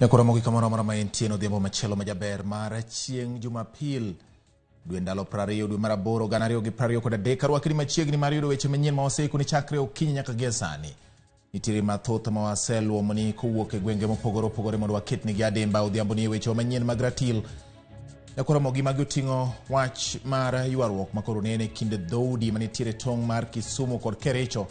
Nyakoromogi kamoro amora ma entie odhiambo machielo majaber mar chieng' Jumapil dwe ndalo 20 dwe mar 8 2023. Arwakni machiegni mar yudo weche manyien ma waseikoni chakre okinyi nyaka gie sani. Nitiere mathoth ma waseluomoni kowuok e gwenge mopogore opogore mondo waketnigi adimba odhiambo ni e weche manyien mag ratil. Nyakoromogi magi oting'o wach mar ywaruok makoro nene e kind dhoudi manitiere tong' mar Kisumu kod Kericho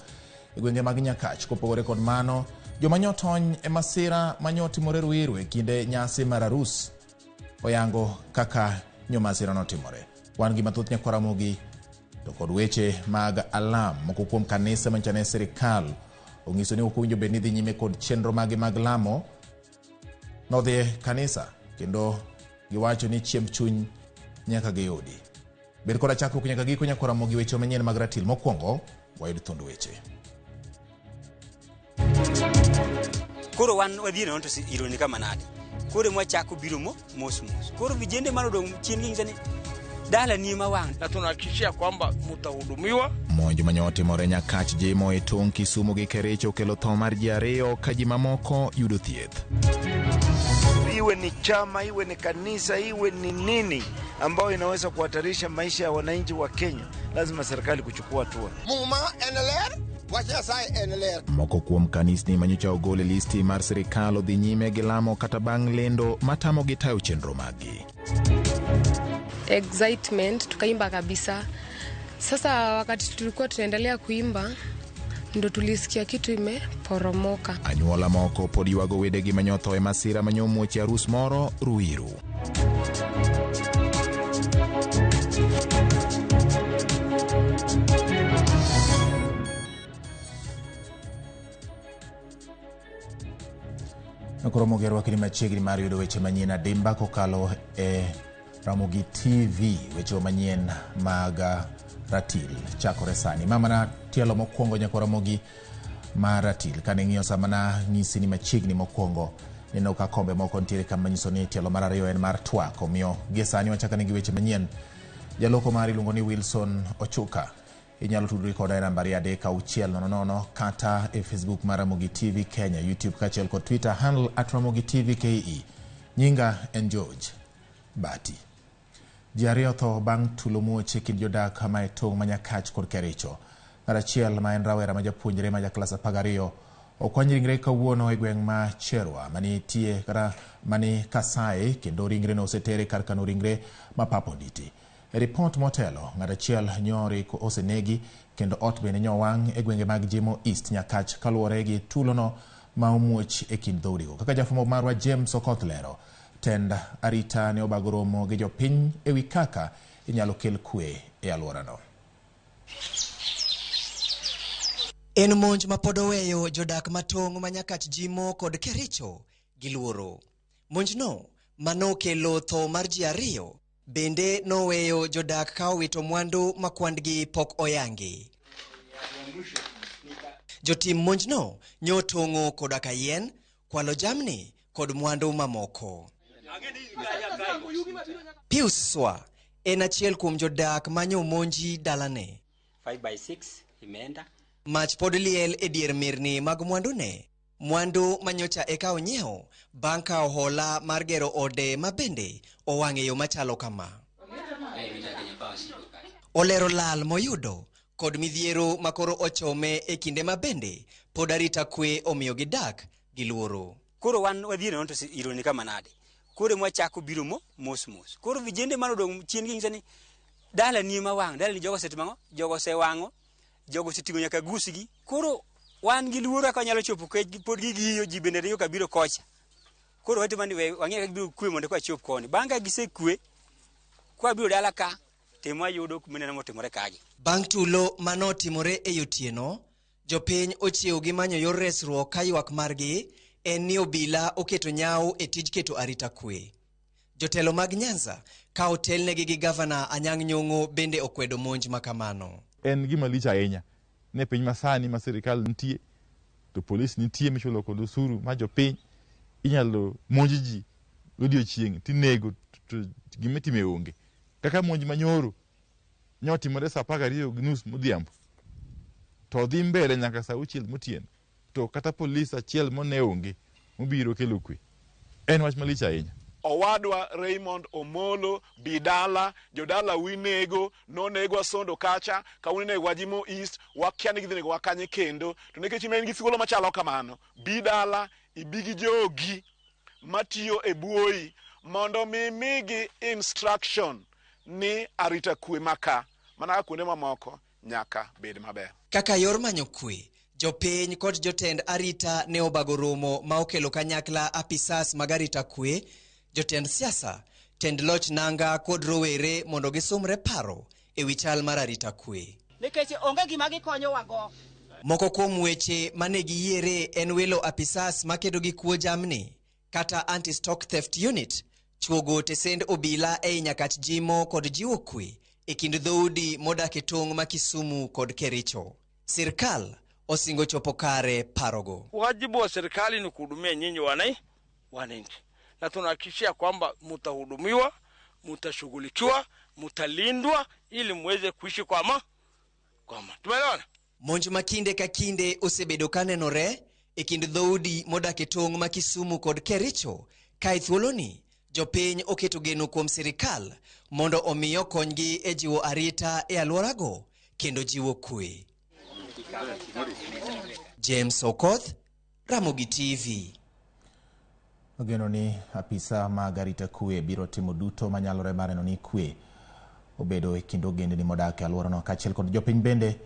e gwenge mag Nyakach. Kopogore kod mano, joma nyotony e masira manyotimore Ruiru e kinde nyasi mar arus oyango kaka nyo masira notimore. Wan gi mathoth Nyakwaramogi to kod weche mag alam moko kuom kanise manyicha ne sirikal onyiso ni ok owinjo bed ni dhi nyime kod chenro mage mag lamo nodhi e kanisa kendo giwacho ni chiemb chuny nyaka giyudi. Bed koda chakruok nyaka giko Nyakwaramogi weche manyien mag ratil. Mokwongo wayud thund weche. Koro wan wadhi nono to iro ni kama nade. Koro ema wachako biro mo mos mos. Koro vijende mane odong' chien ginyiso ni dala ni ema wang'. Na tunahakikishia kwamba mutahudumiwa. Monj manyo otimore Nyakach Jimo e tong' Kisumu gi Kericho okelo tho mar ji ariyo ka ji mamoko yudo thieth. Iwe ni chama, iwe ni kanisa, iwe ni nini ambayo inaweza kuhatarisha maisha ya wananchi wa Kenya, lazima serikali kuchukua hatua. Muma en ler, wach Nyasaye en ler. Moko kuom kanisni manyocha ogol e listi mar sirikal odhi nyime gi lamo kata bang' lendo matamogi tayo chenro maggi. Excitement tukaimba kabisa. Sasa wakati tulikuwa tunaendelea kuimba ndo tulisikia kitu imeporomoka. Anyuola moko pod ywago wedegi manyotho e masira manyomuoch e arus moro Ruiru. Koro Moger wakini machiegni mar yudo weche manyien adimba kokalo e Ramogi TV, weche manyien mag ratil chakore sani. Ma mana tielo mokwongo nyaka Ramogi mar ratil. Kane ing'iyo sama nanyisi ni machiegni mokwongo, neno ka kombe moko nitiere kama nyiso ni tielo mar ariyo en mar twak. Omiyo gie sani wachako gi weche manyien. Jaloko mari iluongo ni Wilson Ochuka. Inyalo tudri koda e nambari 3600 kata e Facebook mar Ramogi TV Kenya, YouTube kaachiel kod Twitter handle at Ramogi TV KE. Nyinga en George Bati. Ji ariyo otho bang' tulo muoch e kind jodak ma e tong' ma Nyakach kod Kericho. Ng'at achiel ma en rawera ma japuonjre ma jaklas 12 okwany ringre kawuono e gweng' ma Cherwa manitie kata mani Kasai kendo ringre no osetere kar kano ringre ma Pap Onditi. E ripot motelo, ng'at achiel nyori osenegi kendo ot bende nyowang' e gwenge mag Jimo East Nyakach kaluwore gi tulono ma omuoch e kind dhoudigo. Kaka jafwambo marwa James Okoth lero, tend arita ne obago romo gi jopiny e wi kaka inyalo kel kwe e alworano. En monj ma pod oweyo jodak matong' ma Nyakach Jimo kod Kericho gi luoro. Monjno manokelo tho mar ji ariyo bende noweyo jodak ka owito mwandu ma kwandgi pok oyangi. Jotim monjno nyotong'o koda ka yien, kwalo jamni kod mwandu mamoko. Pius Swa en achiel kuom jodak manyomonji dalane. 5 by 6 imeenda. Mach pod liel e dier mirni mag mwandune. Mwandu manyocha eka onyiewo bang' kawo hola mar gero ode ma bende owang' e yo machalo kama. Olero lal moyudo kod midhiero makoro ochome e kinde ma bende pod arita kwe omiyo gidak gi luoro. Koro wan wadhi nono to iro ni kama nade. Koro ema wachako biro mo mos mos. Koro vijende mane odong' chien ginyiso ni dala ni ema wang', dala ni jogo osetimo ang'o? Jogo osewang'o, jogo oseting'o nyaka gusgi. Koro wan gi luoro kaka wanyalo chopo kech pod gigiyo ji bende ringo kabiro kocha. Koro watimo ni we wang'e kaka gibiro kwe mondo eka wachop koni. Bang' ka gisekwe, kwa biro dala ka, timo wayudo mineno motimore kagi. Bang' tulo manotimore e otieno, jopiny ochiew gi manyo yor resruok ka ywak margi en ni obila oketo nyawo e tij keto arita kwe. Jotelo mag Nyanza ka otelnegi gi gavana Anyang' Nyong'o bende okwedo monj makamano. En gima lich ahinya ne piny masani ma sirikal nitie to polis nitie michulo kod osuru ma jopiny inyalo monj ji godiochieng' tinego to gimitime onge. Kaka monj manyoro ne otimore saa 12:30 modhiambo to dhi mbele nyaka saa 6 motieno to kata polis achiel mone onge mobiro kelo kwe. En wach malich ahinya. Owadwa Raymond Omolo Bidala, jodala winego, nonegwa Sondo kacha, kawuono inegwa Jimo East, wakia ni gidhi negowa kanye kendo. To nikech in gi thuolo machalo kamano, bidala, ibi gi jogi matiyo e buoyi mondo mi migi instruction ni arita kwe maka, mana kaka kuonde mamoko nyaka bed maber. Kaka yor manyo kwe, jopiny kod jotend arita ne obago romo ma okelo kanyakla apisas mag arita kwe, jotend siasa, tend loch nanga kod rowere mondo gisumre paro e wi chal mar arita kwe. Nikech onge gima gikonyowago. Moko kuom weche mane giyiere en welo apisas makedo gi kuo jamni kata anti-stock theft unit, chuogo tesend obila ei Nyakach Jimo kod jiwo kwe e kind dhoudi modak e tong' ma Kisumu kod Kericho. Sirkal osingo chopo kare parogo. Wajibu wa serikali ni kuhudumia nyinyi wananchi, na tunahakikishia kwamba mtahudumiwa, mtashughulikiwa, mtalindwa ili muweze kuishi kwa amani. Tumeelewana? Monj ma kinde ka kinde osebedo kanenore e kind dhoudi modak e tong' ma Kisumu kod Kericho, ka e thuoloni jopiny oketo geno kuom sirikal mondo omi okonygi e jiwo arita e alworago kendo jiwo kwe. James Okoth, Ramogi TV. Ogeno ni apisa mag arita kwe biro timo duto manyalore mar neno ni kwe obedo e kind ogendni modak e alworano, kaachiel kod jopiny bende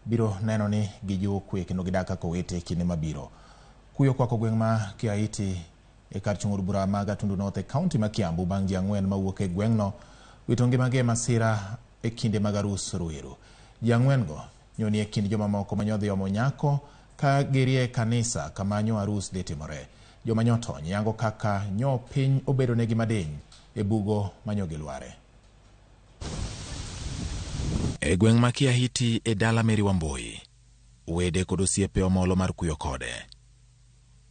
biro neno ni gijiwo kwe kendo gidak kaka owete e kinde mabiro. Kuyo kwako gweng' ma Kiaiti e kar chung' od bura ma Gatundu North e kaunti ma Kiambu bang' ji 4 mawuok e gweng'no wito ngimagi e masira e kinde mag arus Ruiru. Ji 4 go nyoni e kind jomamoko manyodhi omo nyako ka girie kanisa kama nyo arus dhi timore. Joma nyotony yango kaka nyo piny obedo negi madiny e bugo manyo gilware. E gweng' ma Kiahiti e dala Mary Wambui, wede kod osiepe omolo mar kuyo kode.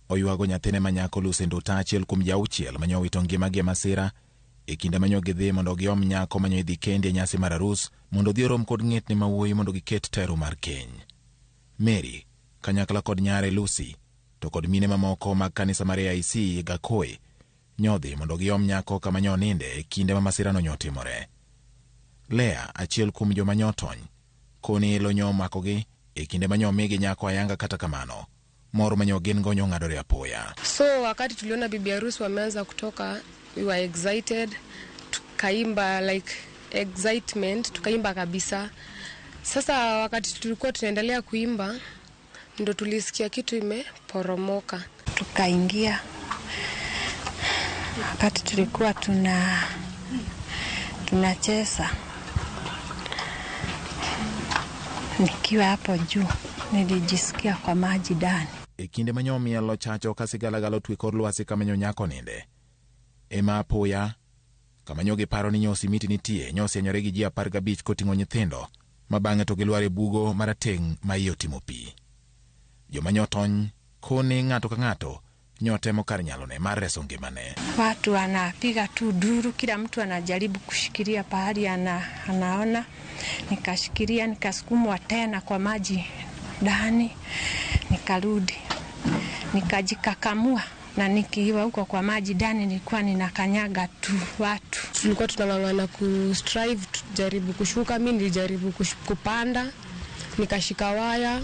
Oywago nyathine ma nyako Lucy Nduta, achiel kuom ji 6 manyo wito ngimagi e masira e kinde manyo gidhi mondo giom nyako manyo idhi kendi e nyasi mar arus mondo odhi orom kod ng'etne ma wuoyi mondo giket teru mar keny. Mary kanyakla kod nyare Lucy to kod mine mamoko mag kanisa mar AIC Gakoe nyodhi mondo giom nyako kama nyo ninde e kinde ma masirano nyotimore. Lea, achiel kuom joma nyotony, koni ilo nyo omakogi e kinde ma nyo omigi nyako ayanga, kata kamano mor manyo gin go nyong'adore apoya. So wakati tuliona bibi harusi wameanza kutoka, we were excited, tukaimba like excitement, tukaimba kabisa. Sasa wakati tulikuwa tunaendelea kuimba ndo tulisikia kitu imeporomoka. Tukaingia wakati tulikuwa tunacheza, nikiwa hapo juu nilijisikia kwa maji ndani. E kinde manyo mielo chacho ka sigalagalo twi kor lwasi kama nyo nyako ninde. Ema apoya kama nyo giparo ni nyo simiti nitie, nyo osienyore gi ji 15 koting'o nyithindo ma bang'e to gilwar e bugo marateng' ma iye otimo pi. Joma nyotony koni ng'ato ka ng'ato nyo temo kar nyalone mar reso ngimane. Watu wanapiga tu duru, kila mtu anajaribu kushikilia pahali anaona. Nikashikilia, nikasukumwa tena kwa maji ndani, nikarudi nikajikakamua, na nikiwa huko kwa maji ndani nilikuwa ninakanyaga tu watu. Tulikuwa tunang'ang'ana ku strive tujaribu kushuka, mimi nilijaribu kupanda, nikashika waya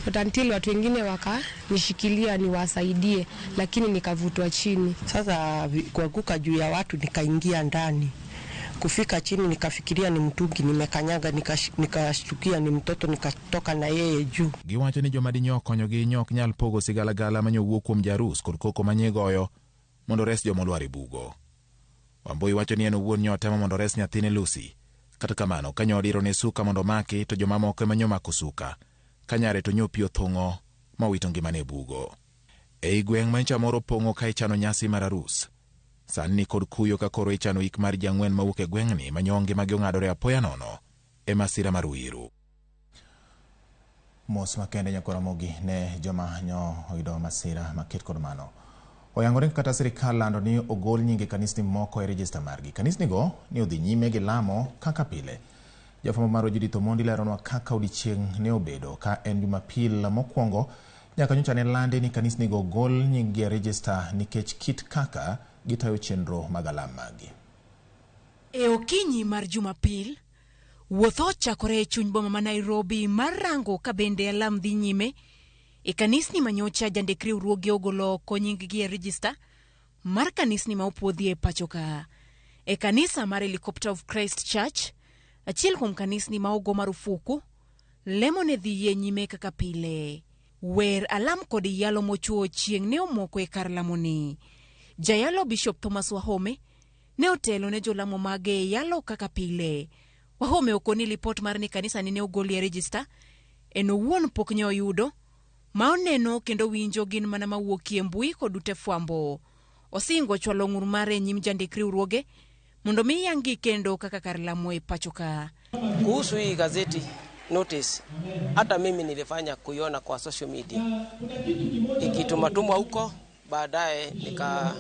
but until watu wengine wakanishikilia niwasaidie, lakini nikavutwa chini. Sasa kuanguka juu ya watu nikaingia ndani. Kufika chini nikafikiria ni mtungi, nimekanyaga, nikashtukia ni mtoto, nikatoka na yeye juu. Giwacho ni joma dinyo konyogi nyo ok nyal pogo sigalagala manyo wuok kuom jarus kod koko manyigoyo mondo res joma olwar e bugo. Wambui wacho ni en owuon nyo temo mondo res nyathine Lucy. Kata kamano, ka nyo odiro ne suka mondo omaki, to jomamoko ema nyo mako suka. Ka nyare to nyo pi othung'o ma owito ngimane e bugo. Ei gweng' ma nyocha moro opong'o ka ichano nyasi mar arus. Sani ni kod kuyo ka koro ichano ik mar ji 4 mawuok e gweng'ni ma nyo ngimagi ong'adore apoya nono e masira mar Ruiru. Mos makende nyakwa Ramogi ne joma nyo oyudo masira maket kod mano. Oyangore kata sirikal lando ni ogol nyinge kanisni moko e rejista margi. Kanisni go ni odhi nyime gi lamo kaka pile. Jafwambo marwa Judith Omondi leronwa kaka odiechieng' ne obedo ka en Jumapil mokwongo Nyaka nyocha ne landi ni kanisnigo ogol nying-gi e rejista nikech kit kaka gitayo chenro mag alam maggi. E okinyi mar Jumapil, wuoth ochakore e chuny boma ma Nairobi mar rango ka bende alam dhi nyime e kanisni manyocha jandik riwruoge ogolo oko nying-gi e rejista mar kanisni ma opuodhi e pacho ka. E kanisa mar Helicopter of Christ Church, achiel kuom kanisni ma ogo marufuku, lemo ne dhi yie nyime kaka pile. Wer alam kod yalo mochuo chieng' ne omoko e kar lamoni. Jayalo Bishop Thomas Wahome ne otelo ne jolamo mage e yalo kaka pile. Wahome okoni lipot mar ni kanisa ni ne ogolie rejista en owuon pok ne oyudo ma oneno kendo winjo gin mana mawuokie mbui kod ute fwambo. Osingo chwalo ng'ur mare e nyim jandik riwruoge mondo mi yangi kendo kaka kar lamo e pacho ka. Kuhusu hii gazeti notice, hata mimi nilifanya kuiona kwa social media ikitumatumwa huko, baadaye nika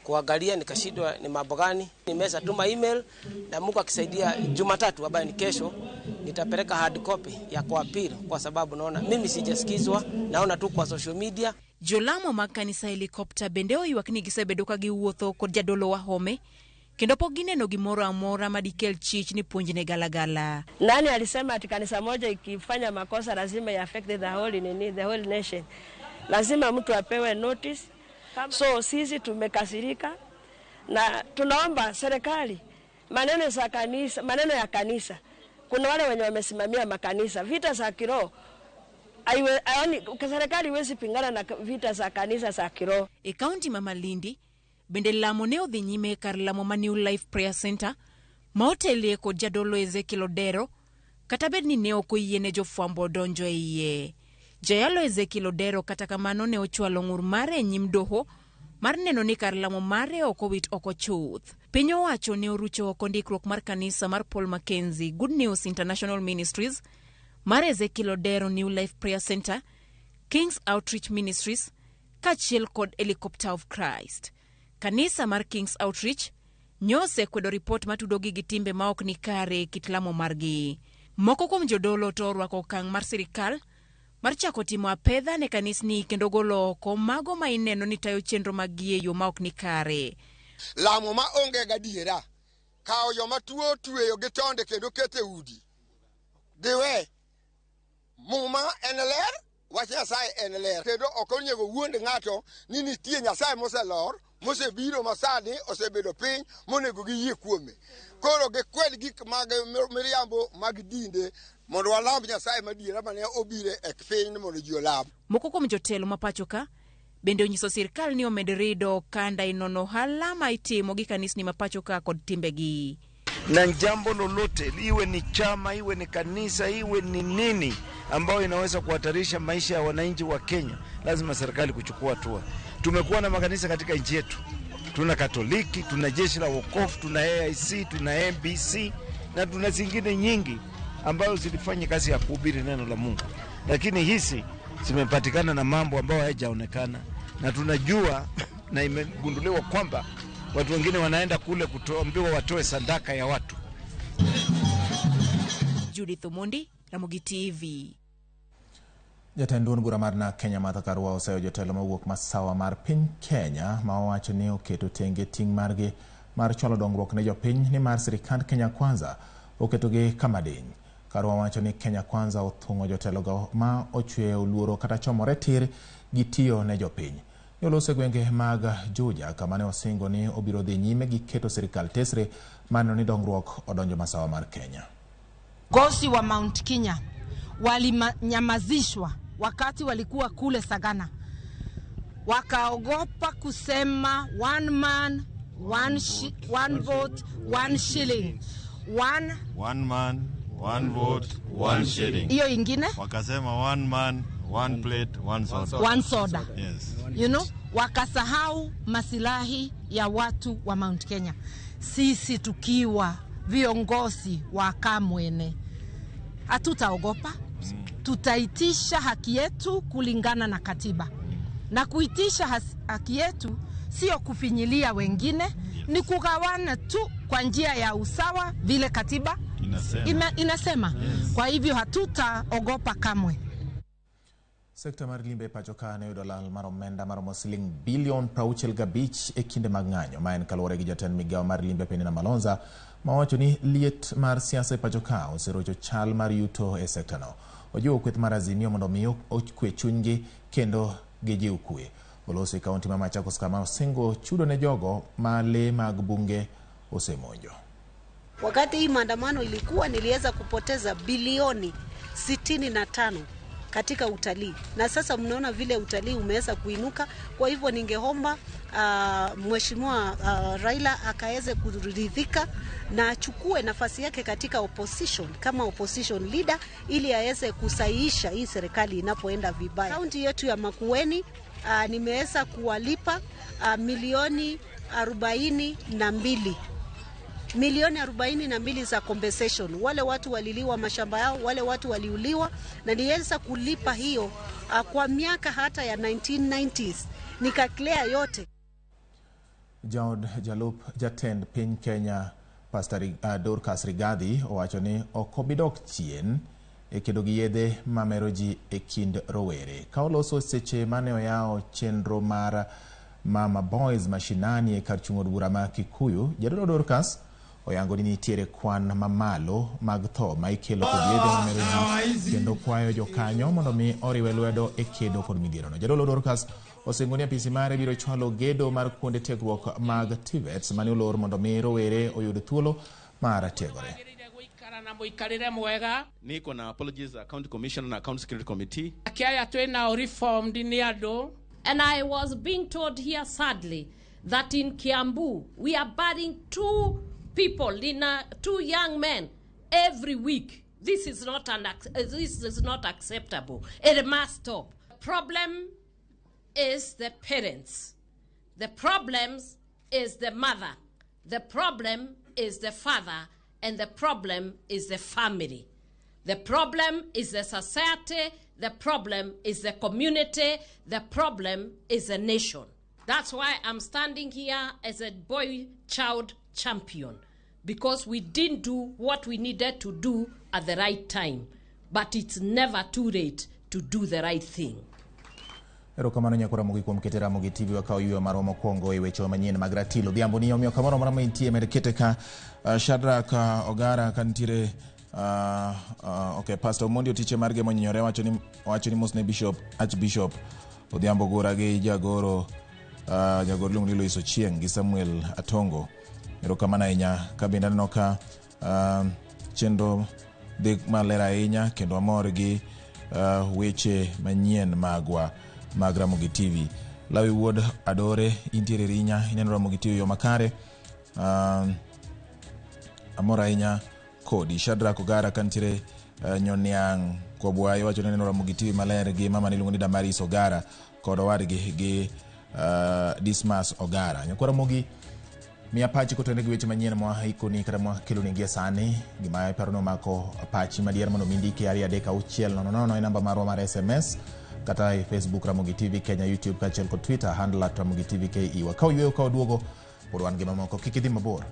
kuangalia nikashindwa ni mambo gani. Nimesha tuma email na Mungu akisaidia, Jumatatu ambayo ni kesho, nitapeleka hard copy ya kwa appeal, kwa sababu naona mimi sijasikizwa, naona tu kwa social media. Jolamo mag kanisa Helicopter bende oywak ni gisebedo ka giwuotho kod jadolo Wahome kendo pok gineno gimoro amora madikel chich ni puonjne galagala. Nani alisema ati kanisa moja ikifanya makosa lazima ya affect the whole nini, the whole nation? Lazima mtu apewe notice. So sisi tumekasirika na tunaomba serikali maneno za kanisa, maneno ya kanisa. Kuna wale wenye wamesimamia makanisa, vita za kiroho. Serikali iwezi pingana na vita za kanisa za kiroho. E kaunti ma Malindi bende lamo ne odhi nyime kar lamo ma New Life Prayer Center ma otelie kod jadolo Ezekiel Odero kata bed ni ne ok oyiene jofwambo donjo e iye. Jayalo Ezekiel Odero kata kamano ne ochwalo ng'ur mare e nyim doho mar neno ni kar lamo mare ok owit oko chuth. Piny owacho ne orucho oko ndikruok mar kanisa mar Paul Mackenzie Good News International Ministries mar Ezekiel Odero New Life Prayer Center, King's Outreach Ministries kaachiel kod Helicopter of Christ. Kanisa mar King's Outreach nyose kwedo ripot matudogi gi timbe ma ok ni kare e kit lamo margi. Moko kuom jodolo to orwako okang' mar sirikal mar chako timo apedha ne kanisni kendo golo oko mago ma ineno ni tayo chenro maggi e yo ma ok ni kare. Lamo ma onge gadiera, kawo joma tuo tweyo gi tonde kendo keto e udi. Diwe, Muma en ler, wach Nyasaye en ler. Kendo ok onego wuond ng'ato ni nitie Nyasaye moselor, mosebiro masani osebedo piny monego giyie kuome. Koro gikwed gik mag miriambo mag dinde mondo walam Nyasaye madiera mane obiro e piny mondo ji olam. Moko kuom jotelo ma pacho ka bende onyiso sirkal ni omed rido okanda e nono ohala ma itimo gi kanisni ma pacho ka kod timbegi. Na jambo lolote, iwe ni chama, iwe ni kanisa, iwe ni nini ambayo inaweza kuhatarisha maisha ya wananchi wa Kenya, lazima serikali kuchukua hatua. Tumekuwa na makanisa katika nchi yetu, tuna Katoliki, tuna Jeshi la Wokovu, tuna AIC, tuna MBC na tuna zingine nyingi ambazo zilifanya kazi ya kuhubiri neno la Mungu, lakini hizi zimepatikana na mambo ambayo hayajaonekana, na tunajua na imegunduliwa kwamba watu wengine wanaenda kule kutoambiwa watoe sadaka ya watu. Judith Omondi, Ramogi TV. Jatend duond bura mar NARC Kenya Martha Karua oseyo jotelo mawuok masawa mar piny Kenya ma owacho ni oketo tenge ting' margi mar chwalo dongruok ne jopiny nimar sirikand Kenya Kwanza oketogi kama diny. Karua wacho ni Kenya Kwanza othung'o jotelogo ma ochweyo luoro kata chomore tir gi tiyo ne jopiny. Noloso e gwenge mag Juja kama ne osingo ni obiro dhi nyime gi keto sirikal tesre mar neno ni dongruok odonjo masawa mar Kenya. Gosi wa Mount Kenya walinyamazishwa wakati walikuwa kule Sagana, wakaogopa kusema one man one vote, one shilling, one man, one vote, one shilling. Hiyo ingine wakasema one man, one plate, one soda. One soda. Yes. You know, wakasahau masilahi ya watu wa Mount Kenya. Sisi tukiwa viongozi wa Kamwene hatutaogopa. Tutaitisha haki yetu kulingana na katiba. Na kuitisha haki yetu sio kufinyilia wengine, yes. Ni kugawana tu kwa njia ya usawa vile katiba inasema. Yes. Kwa hivyo hatutaogopa kamwe. Sekta mar limbe e pacho ka ne oyudo lal mar omenda maromo siling bilion 65 e kinde mag ng'anyo. Ma en kaluwore gi jatend migawo mar limbe Penina Malonza ma owacho ni liet mar siasa e pacho ka oserocho chal mar yuto e sektano. Ojiwo kweth mar Azimio mondo mi okwe chunygi kendo gijiw kwe. Oloso e kaunti ma Machakos kama osingo chudo ne jogo ma lee mag bunge osemonjo. Wakati hii maandamano ilikuwa, niliweza kupoteza bilioni 65 katika utalii, na sasa mnaona vile utalii umeweza kuinuka. Kwa hivyo ningeomba Mheshimiwa Raila akaweze kuridhika na achukue nafasi yake katika opposition kama opposition leader, ili aweze kusahihisha hii serikali inapoenda vibaya. Kaunti yetu ya Makueni nimeweza kuwalipa milioni 42. Milioni 42 za compensation. Wale watu waliliwa mashamba yao, wale watu waliuliwa, na niliweza kulipa hiyo kwa miaka hata ya 1990s nikaclear yote. Jaod jalup jatend piny Kenya Pastor Dorcas Rigathi owacho ni ok obi dok chien e kedo gi yedhe mamero ji e kind rowere. Ka oloso seche mane oyawo chenro mar Mama Boys Mashinani e kar chung' od bura ma Kikuyu, Jadolo Dorcas oyango ni nitiere kwan mamalo mag tho ma ikelo kod yedhe mamero ji kendo kwayo jokanyo mondo mi oriwe lwedo e kedo kod midhierono. Jadolo Dorcas osingo ni apisi mare biro chwalo gedo mar kuonde tiegruok mag TVETs mane olor mondo mi rowere oyud thuolo mar tiegore. Niko na apologies za County Commissioner na County Security Committee. Akiaya twina reformed ni andu. And I was being told here sadly that in Kiambu we are burying 2 people, 2 young men every week. This is not this is not acceptable. It must stop. The problem is the parents. The problems is the mother. The problem is the father, and the problem is the family. The problem is the society. The problem is the community. The problem is the nation. That's why I'm standing here as a boy child champion, because we didn't do what we needed to do at the right time. But it's never too late to do the right thing. Erokamano nyakora Ramogi kuom kete Ramogi TV wakawo yweyo marwa mokwongo e weche manyien mag ratilo. Odhiambo ni omiyo kamoro amora ma intie med kete ka Shadrack Ogara ka nitiere okay, Pastor Omondi Otiche marge monyinyore wacho ni mos ne Bishop Archbishop Odhiambo Gura gi jagoro jagoro iluongo ni Lois Ochieng' gi Samuel Atongo. Erokamano ahinya ka bende aneno ka chenro dhi maler ahinya kendo amor gi weche manyien magwa mag Ramogi TV. Lawi Wuod Adore intiere Rinya, ineno Ramogi TV yo makare. Amor ahinya kodi. Shadrack Ogara kantiere Nyoniang' Kobwayi wacho ni neno Ramogi TV maler gi mama niluongo ni Damaris Ogara kod owadgi gi Dismas Ogara. Nyakwa Ramogi, miya pachi kotenore gi weche manyien mwaikoni kata mwakeloni gie sani. Gima iparo ni omako pachi madier mondo mi indiki 2 3 6 0 0 e namba marwa mar SMS kata e Facebook Ramogi TV Kenya, YouTube kaachiel kod Twitter handle at Ramogi TV KE. Wakaw yweyo ka waduogo pod wan gi mamoko, kik idhi mabor.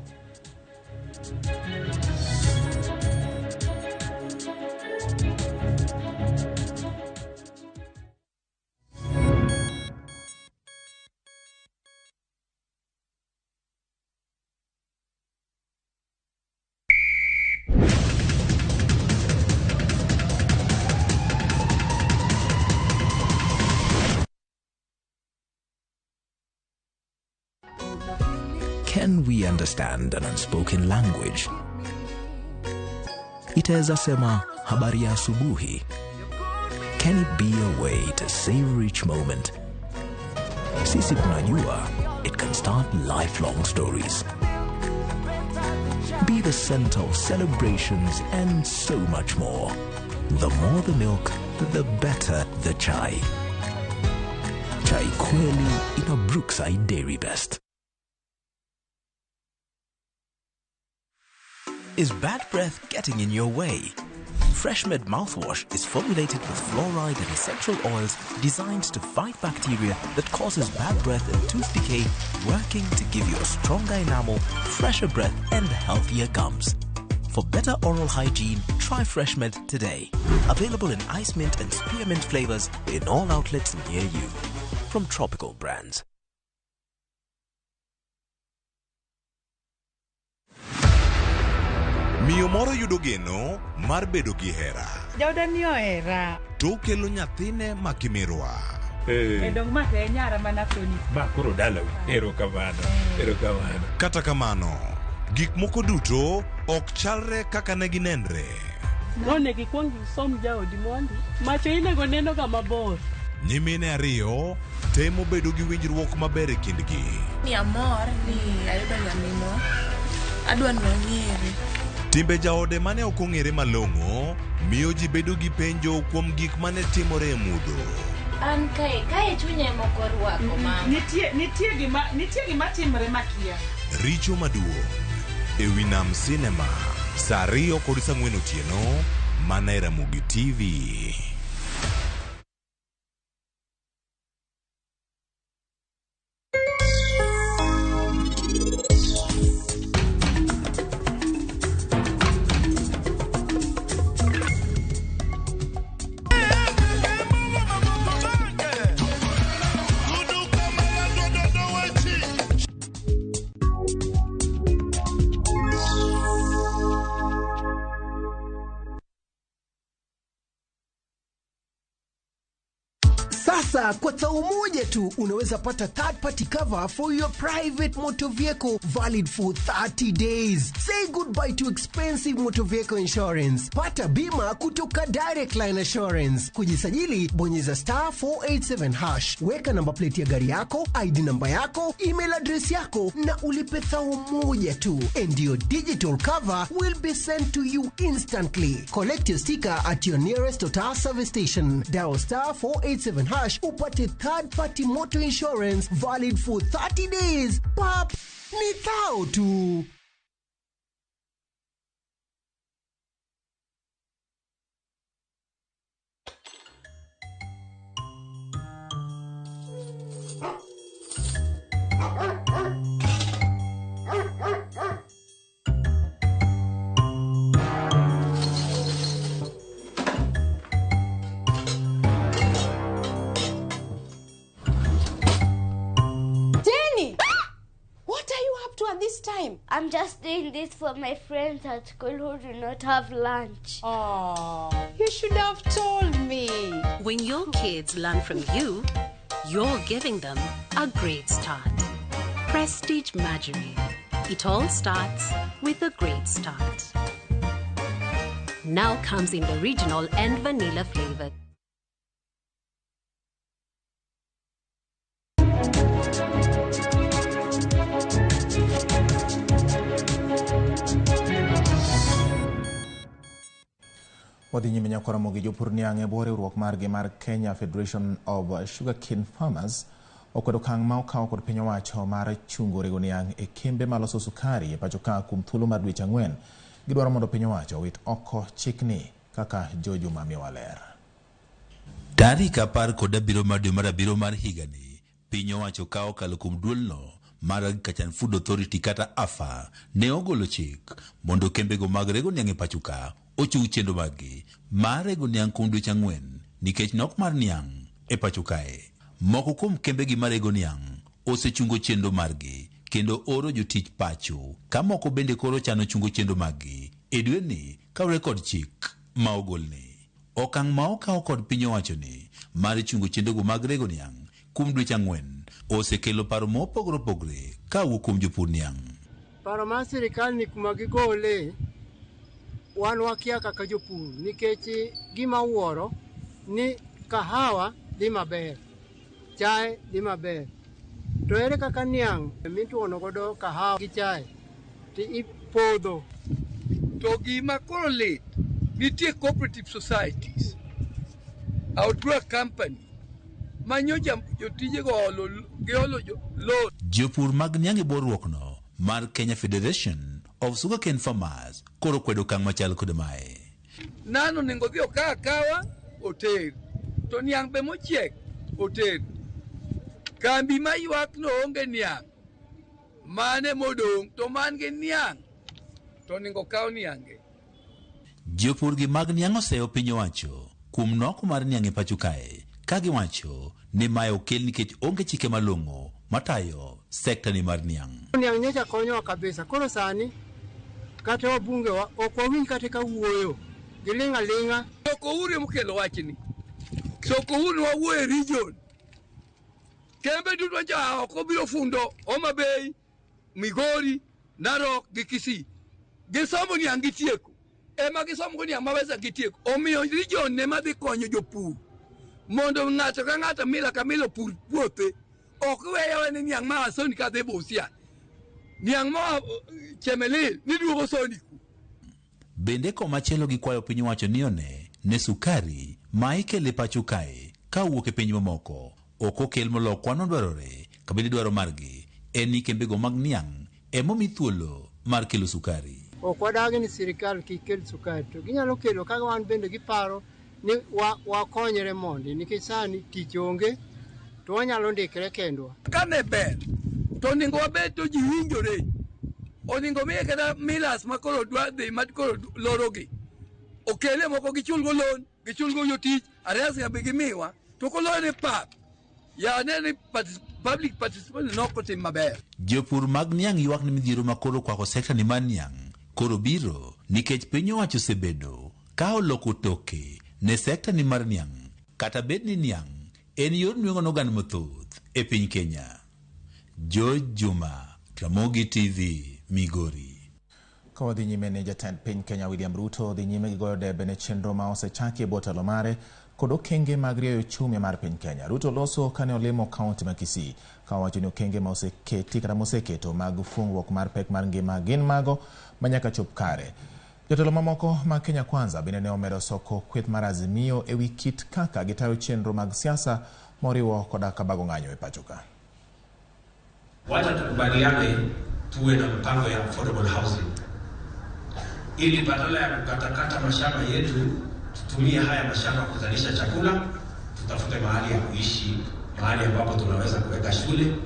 Can we understand an unspoken language? Itaweza sema habari ya asubuhi. Can it be a way to savor each moment? Sisi tunajua it can start lifelong stories. Be the center of celebrations and so much more. The more the milk, the better the chai. Chai kweli in a Brookside Dairy Best. Is bad breath getting in your way? FreshMed mouthwash is formulated with fluoride and essential oils designed to fight bacteria that causes bad breath and tooth decay, working to give you a stronger enamel, fresher breath, and healthier gums. For better oral hygiene, Try Freshmed today. Available in ice mint and spearmint flavors in all outlets near you. From Tropical Brands. Miyo moro yudo geno mar bedo gi hera. Jaoda ni ohera. To okelo nyathine ma kimirwa. E dong' ma to e nyara mana koni. Ma koro dalau. Erokamano. Erokamano. Kata kamano, gik moko duto ok chalre kaka ne ginenre. Nonego ikwong isom jaodi mondi. Macho inego neno ga mabor. Nyimine ariyo temo bedo gi winjruok maber e kindgi. Ni amor ni ayudo nyaminwa. Adwa ni wang'ere. Timbe jaode mane ok ong'ere malong'o miyo ji bedo gi penjo kuom gik mane timore e mudho. An kae, kae chunya ema ok orwako mama. Nitie nitie gima nitie gima timre makia. Richo maduong' e wi Nam Cinema saa 2 kod saa 4 otieno mana e Ramogi TV. Sasa kwa tao moja tu unaweza pata third party cover for your private motor vehicle valid for 30 days. Say goodbye to expensive motor vehicle insurance. Pata bima kutoka Direct Line Assurance. Kujisajili, bonyeza star 487 hash. Weka namba plate ya gari yako, ID namba yako, email address yako na ulipe thao moja tu. And your digital cover will be sent to you instantly. Collect your sticker at your nearest Total service station. Dial star 487 hash upate third party motor insurance valid for 30 days. Pap, ni thao tu. Jenny! What are you up to at this time? I'm just doing this for my friends at school who do not have lunch. Oh, you should have told me. When your kids learn from you, you're giving them a great start. Prestige Margarine. It all starts with a great start. Now comes in the original and vanilla flavor. Wadhi nyime nyaka Ramogi. Jopur niang' e bwo riwruok margi mar Kenya Federation of Sugarcane Farmers okwedo okang' ma okaw kod piny owacho mar chungo rego niang' e kembe maloso sukari e pacho ka kuom thuolo mar dweche 4. Gidwaro mondo piny owacho owit oko chikni kaka Jojo Mamiwa ler. Tarik 17 mar dwe mar abiriyo mar higani, piny owacho ka okalo kuom duolno mar Agriculture and Food Authority kata AFA ne ogolo chik mondo kembego mag rego niang' e pacho ka ochung chenro maggi mar rego niang' kuom dweche 4 nikech nok mar niang' e pacho kae. Moko kuom kembegi marego niang' osechungo chenro margi kendo oro jotich pacho, ka moko bende koro chano chungo chenro maggi e dweni kaluwore kod chik ma ogolni. Okang' ma okaw kod piny owacho ni mar chungo chenrogo mag rego niang' kuom dweche 4 osekelo paro mopogore opogore kawuok kuom jopur niang'. Paro mar sirikal ni kuma gigole wan wakia kaka jopur, nikech gima wuoro ni kahawa dhi maber, chae dhi maber, to ere kaka niang' mituono godo kahawa gi chae to ipodho. To gima koro lit, nitie cooperative societies, outgrow company manyocha jotijego giolo loan. Jopur mag niang' e bwo riwruokno mar Kenya Federation of Sugarcane Farmers koro kwedo okang' machal kod mae. Nano onego dhi okaw akawa oter, to niang' be mochiek oter. Kambi ma ywak no onge niang', mane modong' to man gi niang' to onego okaw niange. Jopur gi mag niang' oseyo piny owacho kuom nok mar niang' e pacho kae ka giwacho ni mae okel nikech onge chike malong'o matayo sekta ni mar niang'. Niang' nyocha konyowa kabisa. Koro sani kata wabunge wa ok wawinj kata ka wuoyo. Giling' aling'a. Soko Huru emokelo wachni. Soko Huru wawuoyo e region. Kembe duto nja oko biro fundo Homa Bay, Migori, Narok gi Kisii. Gisomo niang' gitieko. Ema gisomo go niang' mawesa gitieko. Omiyo region ema dhi konyo jopur. Mondo ng'ato ka ng'ato mila ka mila opur puothe. Ok weya ni niang' ma Soni kadhi Busia. Niang' ma Chemelil ni duogo Soni. Bende komachielo gikwayo piny owacho ni one ne sukari ma ikelo e pacho kae ka owuok e piny mamoko ok okel molo kwan madwarore kabende dwaro margi en ni kembego mag niang' emomi thuolo mar kelo sukari. Ok wadagi ni sirikal kik kel sukari to ginyalo kelo kaka wan bende giparo ni wakonyre mondi nikech sani tich onge to wanyalo ndikre kendwa. Kane ber to onego wabed to ji winjore. Onego miye kata milas ma koro dwa dhi ma koro lorogi. Okele moko gichulgo loan, gichulgo jotich, arrears be gimiwa. To kolore pap, ya ne ni public participation nok otim maber. Jopur mag niang' ywak ni midhiero ma koro kwako sekta ni mar niang' koro biro nikech piny owacho osebedo ka oloko toke ne sekta ni mar niang' kata bed ni niang' en yor nweng'o ne oganda mathoth e piny Kenya. George Juma, Ramogi TV, Migori. Ka wadhi nyime ne jatend piny Kenya William Ruto dhi nyime gi goyo debe ne chenro ma osechaki e bwo telo mare kod okenge mag rieyo uchumi mar piny Kenya. Ruto loso kane olimo kaunti ma Kisii ka owacho ni okenge ma oseketi kata moseketo mag fungruok mar pek mar ngima gin mago ma nyaka chop kare. Jotelo mamoko mag Kenya Kwanza bende ne omedo soko kweth mar Azimio e wi kit kaka gitayo chenro mag siasa moriwo koda kabago ng'anyo e pacho ka. Wacha tukubaliane tuwe na mpango ya affordable housing ili badala ya kukatakata mashamba yetu tutumie haya mashamba kuzalisha chakula, tutafute mahali ya kuishi, mahali ambapo tunaweza kuweka shule,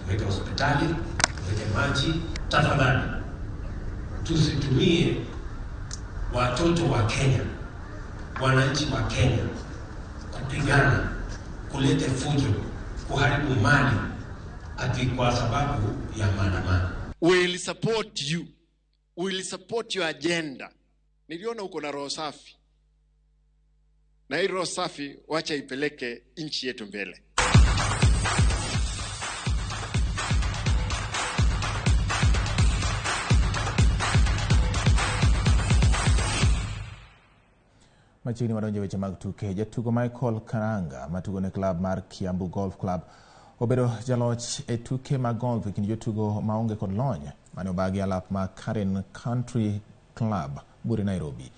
tuweke hospitali, tuweke maji. Tafadhali tusitumie watoto wa Kenya, wananchi wa Kenya kupigana, kulete fujo, kuharibu mali ati kwa sababu ya maandamano. We'll support you. We'll support your agenda. Niliona uko na roho safi. Na hii roho safi wacha ipeleke nchi yetu mbele. Machiegni wadonjo weche mag tuke. Jatugo Michael Karanga matugo ne klab mar Kiambu Golf Club obedo jaloch e tuke mag golf e kind jotugo maonge kod lony mane obagi alap ma Karen Country Club Buri Nairobi.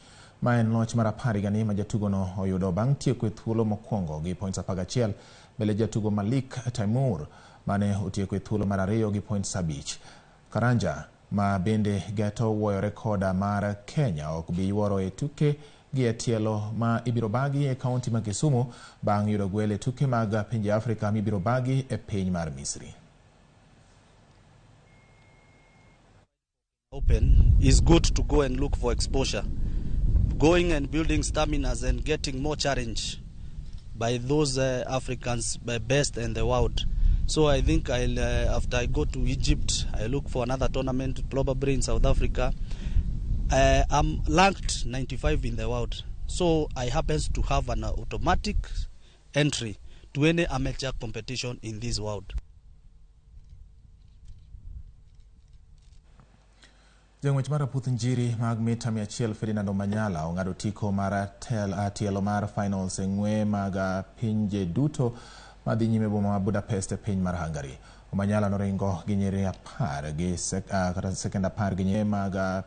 Ma en loch mar 10 higani ma jatugono oyudo bang' tieko e thuolo mokwongo gi points 11 mbele jatugo Malik Taimur mane otieko e thuolo mar 2 gi points 5. Karanja ma bende geto wuoyo rekoda mar Kenya ok bi yuoro e tuke gi e tielo ma ibiro bagi e kaunti ma Kisumu bang' yudo gwel e tuke mag pinje Afrika mibiro bagi e piny mar Misri. Open is good to go and look for exposure. Going and building staminas and getting more challenge by those Africans by best in the world. So I think I'll after I go to Egypt, I look for another tournament probably in South Africa. I'm ranked 95 in the world, so I happens to have an automatic entry to any amateur competition in this world. Jang'wech mar aputh njiri mag mita 100 Ferdinand Omanyala ong'ado otiko mar tielo mar finals e ng'we mag pinje duto madhi nyime boma ma Budapest e piny mar Hungary. Omanyala noringo gi nyiri 10 gi kata sekend 10 gi nyiri mag